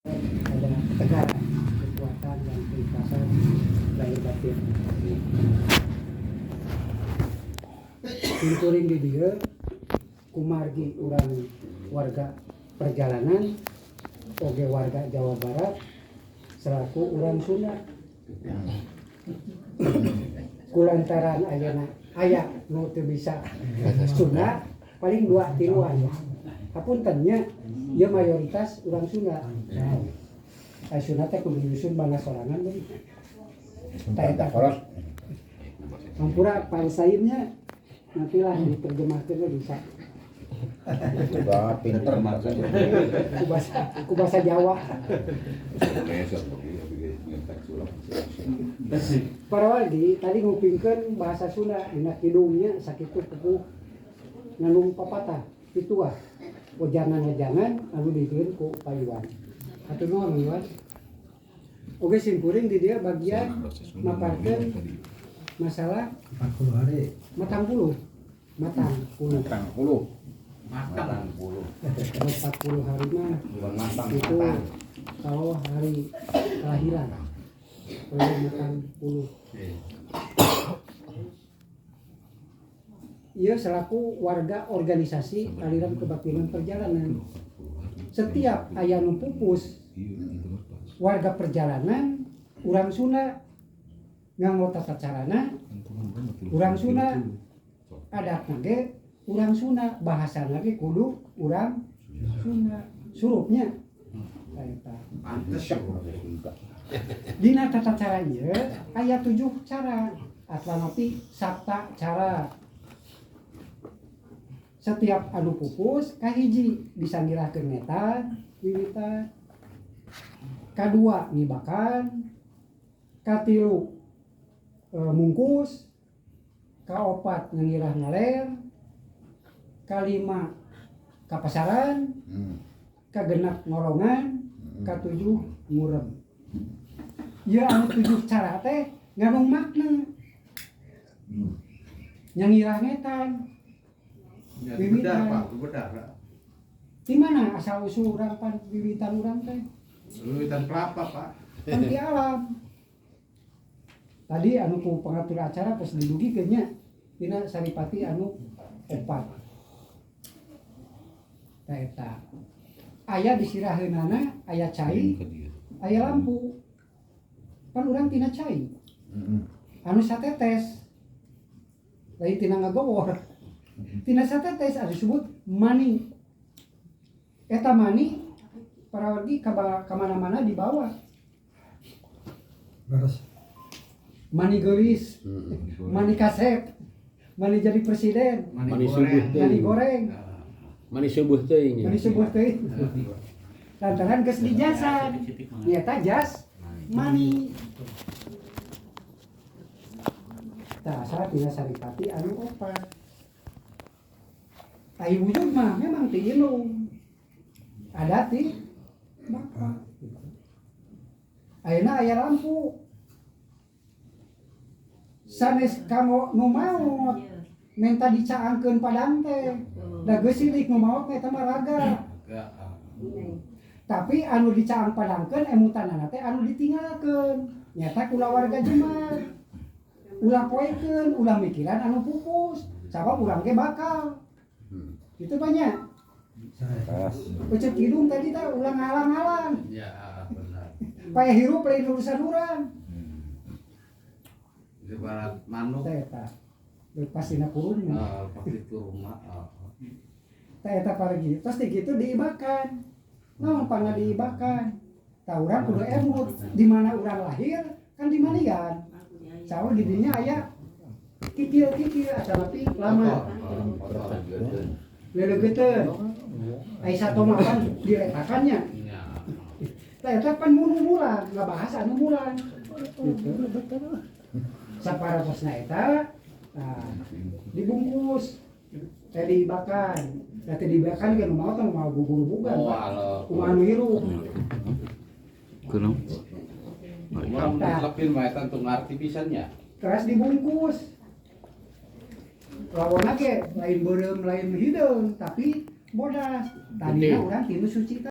Ada ketegaran, kekuatan dan keikhlasan lahir batin. Simkuring di dieu kumargi urang warga perjalanan oge warga Jawa Barat selaku urang Sunda. Kulantaran ayeuna aya nu teu bisa Sunda paling dua tiluan. Hapunten nya, ieu mayoritas urang Sunda. Ai Sunda teh kudu nyusun bangga sorangan deui. Tah eta. Hampura Pak Saimnya, nantilah diterjemahkeun bisa. Udah pinter. Ku bahasa Jawa. Para wargi tadi ngupingkeun bahasa Sunda dina kidungnya sakitu pupuh ngandung papatah pituah wejangan-wejangan anu dihieun ku Pak Iwan. Hatur nuhun, Iwan. Oke, simkuring di dieu bagian maparkeun masalah 40 hari. Matang puluh, matang puluh. Matang puluh. Matang. Puluh. Kalau 40 hari mah Bukan matang. Itu kalau hari kelahiran, kalau matang puluh. Ia selaku warga organisasi aliran kebatinan perjalanan, setiap aya nu pupus warga perjalanan urang Sunda nganggo tata carana urang Sunda, adatna ge urang Sunda, bahasana ge kudu urang Sunda, surupnya eta. Pantes. Dina tata cara ieu aya 7 cara atanapi sapta cara. Setiap anu pupus, kahiji disangirahkeun ngetan wiwitan, kadua ngibakan, katilu mungkus, kaopat ngangirah ngaler, kalima kapasaran, kagenep ngorongan, katujuh ngurem. Ieu anu 7 cara teh ngandung makna. Nyangirah ngetan. Ya, Wiwitan. benar, Pak, benar. Di mana asal usul urang pan wiwitan urang teh? Wiwitan kelapa, Pak. Pan di alam. Tadi anu ku pengatur acara pas didugikeun nya dina Saripati anu opat. Tah eta. Aya disiraheunana, aya cai, aya lampu. Pan urang tina cai. Anu satetes. Lain tina ngagowor. Tina satetes anu disebut mani. Eta mani para wargi kamana-mana dibawa. Beres. Mani geulis, mani kasep, mani jadi presiden, Mani Mani goreng. subuh teuing. Mani goreng. Mani subuh teuing. Mani subuh teuing. Lantaran geus dijasan. Nyata jas mani. Tah asal tina Saripati anu opat. Ai wujud mah memang ti indung. Ada ti bapa. Ayeuna aya lampu. Sanes kanggo nu maot menta dicaangkeun padang teh. Da geus silik nu maot mah eta mah raga. Tapi anu dicaang padangkeun emutanana teh anu ditinggalkeun. Nyata kulawarga Jumat. Ulah poekeun, ulah mikiran anu pupus. Sabab urang ge bakal. Itu banyak. Ucap kidung tadi teh ulah ngalang-ngalang. Ya, benar. Paya hirup lain urusan urang. Ibarat manuk. Teh eta. Lepas dina kurungna. Pasti kurungna. Teh eta pargi. Terus di kitu diibakan. Naon pangna diibakan? Tah urang kudu emut di mana urang lahir kan di manian. Sawo di dinya aya kikil-kikil atanapi lama. Leleugeuteuh. Ai sato mah kan diretakannya. Tah eta pan murang, ngabahas anu murang. Gitu. Saparatosna eta, nah, dibungkus. Teh dibakan. Teh dibakan kan mau teh mau gugur-guguran, Oh, Pak. alo. Kumaha anu hirup. Kuno. Urang lepin mah eta teu ngarti pisan nya. Keras dibungkus. Lawan ge lain beureum lain hideung tapi bodas. Tadina urang tinu suci.